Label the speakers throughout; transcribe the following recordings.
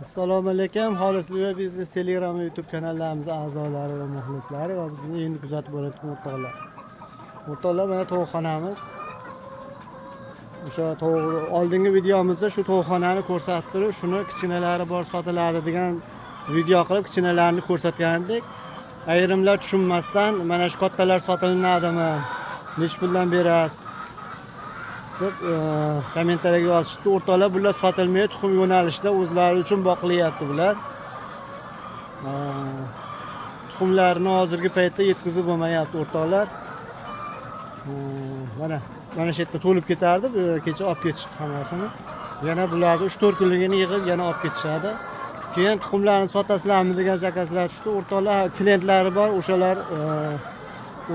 Speaker 1: Assalomu alaykum, Xolisli va Biznes Telegram va YouTube kanallarimiz a'zolari va muxlislari va bizni endi kuzatib borayotgan o'rtoqlar. O'rtoqlar, mana tovuqxonamiz. O'sha tovuq oldingi videomizda shu tovuqxonani ko'rsatib turib, shuni kichkinalari bor sotiladi degan video qilib kichkinalarini ko'rsatgandik. Ayrimlar tushunmasdan mana shu kattalar sotilinadimi? Necha puldan berasiz? Deb kommentariyaga yozishdi. O'rtoqlar, bular sotilmaydi, tuxum yo'nalishida o'zlari uchun boqilyapti bular. Tuxumlarni hozirgi paytda yetkazib bo'lmayapti o'rtoqlar. Mana shu yerda to'lib ketardi, bu kecha olib ketishdi hammasini. Yana bularni 3-4 kunligini yig'ib yana olib ketishadi. Keyin tuxumlarni sotasizlarmi degan zakazlar tushdi. O'rtoqlar, klientlari bor, o'shalar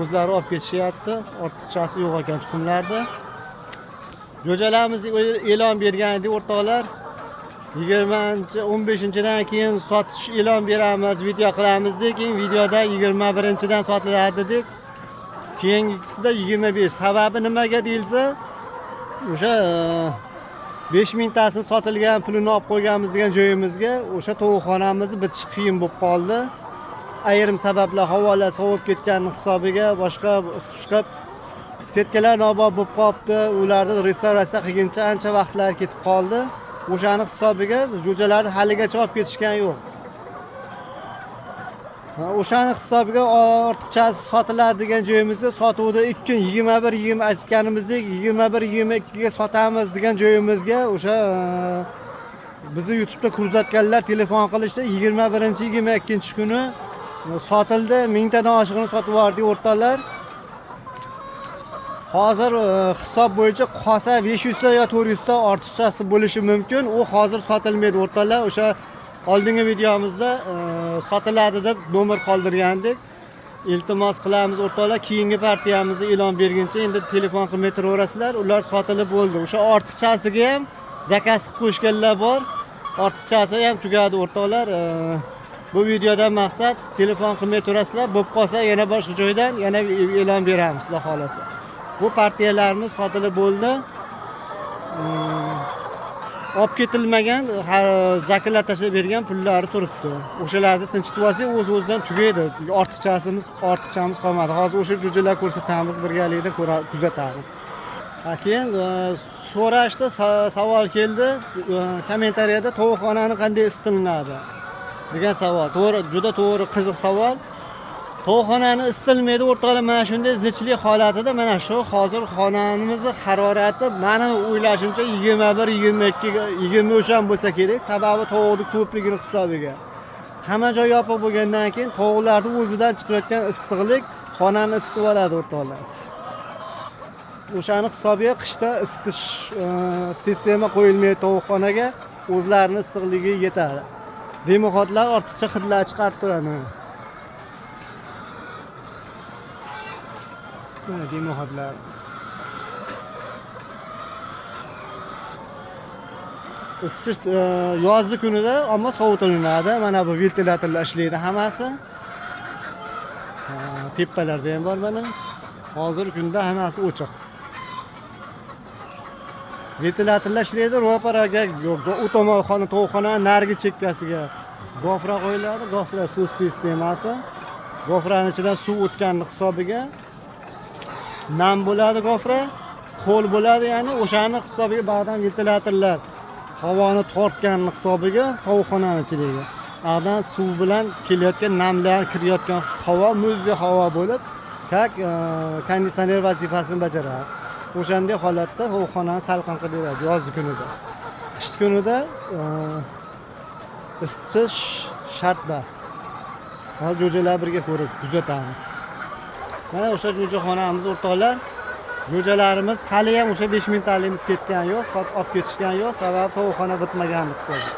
Speaker 1: o'zlari olib ketishyapti. Ortiqchasi yo'q ekan tuxumlarda. Jo'jalarimiz e'lon bergan edik o'rtoqlar. 20 15-dan keyin sotish e'lon beramiz, video qilamiz dedik. Keyin videoda 21-dan sotiladi dedik. Keyingisida 25. Sababi nimaga deyilsa, o'sha 5000 tasi sotilgan pulini olib qo'yganmiz degan joyimizga o'sha tovuqxonamizni bitishi qiyin bo'lib qoldi. Ayrim sabablar, havolar sovib ketgani hisobiga boshqa chiqib setkalar nobop bo'lib qolibdi. Ularni restavratsiya qilguncha ancha vaqtlar ketib qoldi. O'shani hisobiga jo'jalarni haligacha olib ketishgan yo'q. O'shani hisobiga ortiqchasi sotiladi degan joyimizda sotuvda 2 kun 21 20 aytganimizdek 21 22 ga sotamiz degan joyimizga o'sha bizni YouTube'da kuzatganlar telefon qilishdi. 21 22 kuni sotildi. 1000 tadan oshig'ini sotib yubordik o'rtoqlar. Hozir hisob bo'yicha qolsa 500 ta yo 400 ta ortiqchasi bo'lishi mumkin. U hozir sotilmaydi o'rtoqlar. O'sha oldingi videomizda sotiladi deb nomer qoldirgandik. Iltimos qilamiz o'rtoqlar, keyingi partiyamizni e'lon berguncha endi telefon qilmay turaverasizlar. Ular sotilib bo'ldi. O'sha ortiqchasiga ham zakaz qilib qo'yishganlar bor. Ortiqchasi ham tugadi o'rtoqlar. Bu videodan maqsad telefon qilmay turasizlar. Bo'lib qolsa yana boshqa joydan yana e'lon beramiz, Xudo xolasa. Bu partiyalarimiz sotilib bo'ldi. Olib ketilmagan, zakllar tashlab bergan pullari turibdi. O'shalarni tinchitib olsak, o'z-o'zidan tugaydi. Ortiqchamiz qolmadi. Hozir o'sha jo'jalar ko'rsatamiz, birgalikda kuzatamiz. Keyin so'rashdi, savol keldi kommentariyada tovuqxonani qanday isitilinadi degan savol. To'g'ri, juda to'g'ri, qiziq savol. Tovuqxonani isitilmaydi o'rtoqlar, mana shunday zichlik holatida mana shu hozir xonamizni harorati mani o'ylashimcha 21, 22, 23 ham bo'lsa kerak. Sababi tovuqni ko'pligini hisobiga. Hamma joy yopiq bo'lgandan keyin tovuqlarni o'zidan chiqayotgan issiqlik xonani isitib oladi o'rtoqlar. O'shani hisobiga qishda isitish sistema qo'yilmaydi tovuqxonaga, o'zlarini issiqligi yetadi. Demoxodlar ortiqcha hidlar chiqarib turadi. Mana demoxodlarimiz. Isitish yozgi kunida ammo sovutilinadi. Mana bu ventilyatorlar ishlaydi hammasi. Tepalarda ham bor mana. Hozirgi kunda hammasi o'chiq. Ventilyatorlar ishlaydi, ro'paraga u tomon xona, tovuqxona narigi chekkasiga gofra qo'yiladi, gofra suv sistemasi. Gofrani ichidan suv o'tganini hisobiga nam bo'ladi gofra, ho'l bo'ladi, ya'ni o'shani hisobiga ba'zan ventilyatorlar havoni tortganini hisobiga tovuqxonani ichidagi ba'zan suv bilan kelayotgan namlar kirayotgan havo muzdek havo bo'lib, kak konditsioner vazifasini bajaradi. O'shanday holatda tovuqxonani salqin qilib beradi yoz kunida. Qish kunida isitish shart emas. Hozir jo'jalar birga ko'rib kuzatamiz. Mana o'sha jo'jaxonamiz o'rtoqlar. Jo'jalarimiz hali ham o'sha 5000 taligimiz ketgan yo'q, sotib olib ketishgan yo'q, sababi tovuqxona bitmaganligi hisobi.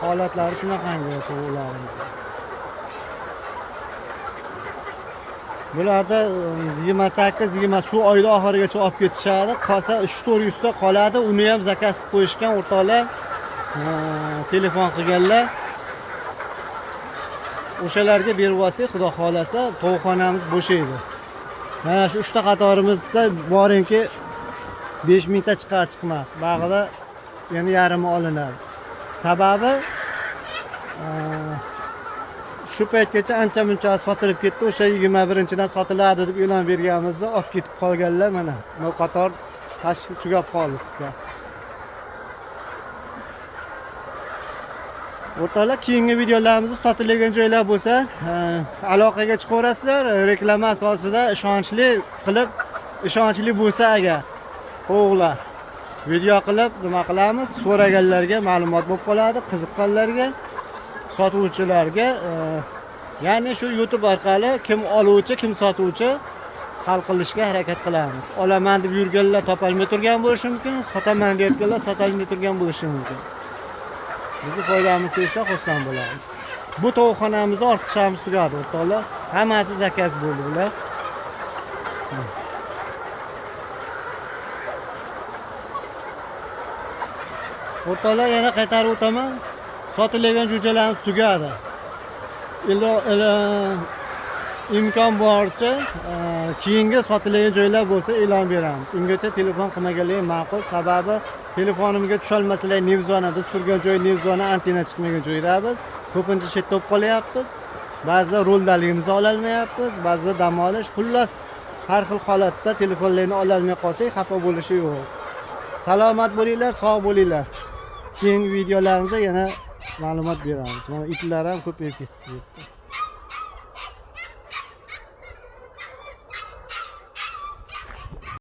Speaker 1: Holatlari shunaqangi tovuqlarimiz. Bularda 28, 20 shu oyda oxirigacha olib ketishadi. Qolsa 3-400 ta qoladi. Uni ham zakaz qilib qo'yishgan o'rtoqlar. Telefon qilganlar. O'shalarga berib olsak, Xudo xolasa, tovuqxonamiz bo'shaydi. Mana shu 3 ta qatorimizda boringki 5000 ta chiqar chiqmas. Bag'ida yana yarmi olinadi. Sababi shu paytgacha ancha muncha sotilib ketdi. O'sha 21-dan sotiladi deb e'lon berganimizda olib ketib qolganlar mana bu qator tashkil tugab qoldi hissa. O'rtoqlar, keyingi videolarimizni sotilgan joylar bo'lsa, aloqaga chiqaverasizlar. Reklama asosida ishonchli qilib, ishonchli bo'lsa agar tovuqlar video qilib nima qilamiz, so'raganlarga ma'lumot bo'lib qoladi, qiziqqanlarga, sotuvchilarga, ya'ni shu YouTube orqali kim oluvchi, kim sotuvchi hal qilishga harakat qilamiz. Olaman deb yurganlar topolmay turgan bo'lishi mumkin, sotaman deyotganlar sotolmay turgan bo'lishi mumkin. Bizni foydamiz esa xursand bo'lamiz. Bu tovuqxonamizni ortiqchamiz tugadi o'rtoqlar. Hammasi zakaz bo'ldi bular. O'rtoqlar, yana qaytarib o'taman. Sotilgan jo'jalarimiz tugadi. Imkon boricha keyingi sotilgan joylar bo'lsa e'lon beramiz. Ungacha telefon qilmaganligi ma'qul. Sababi telefonimga tusholmasalar Nevzona, biz turgan joy Nevzona, antenna chiqmagan joyda biz. Ko'pincha chetda bo'lib qolyapmiz. Ba'zida roldaligimizni ololmayapmiz, ba'zida dam olish. Xullas, har xil holatda telefonlarni ololmay qolsak xafa bo'lishi yo'q. Salomat bo'linglar, sog' bo'linglar. Keyingi videolarimizda yana ma'lumot beramiz. Mana itlar ham ko'payib ketdi bu yerda.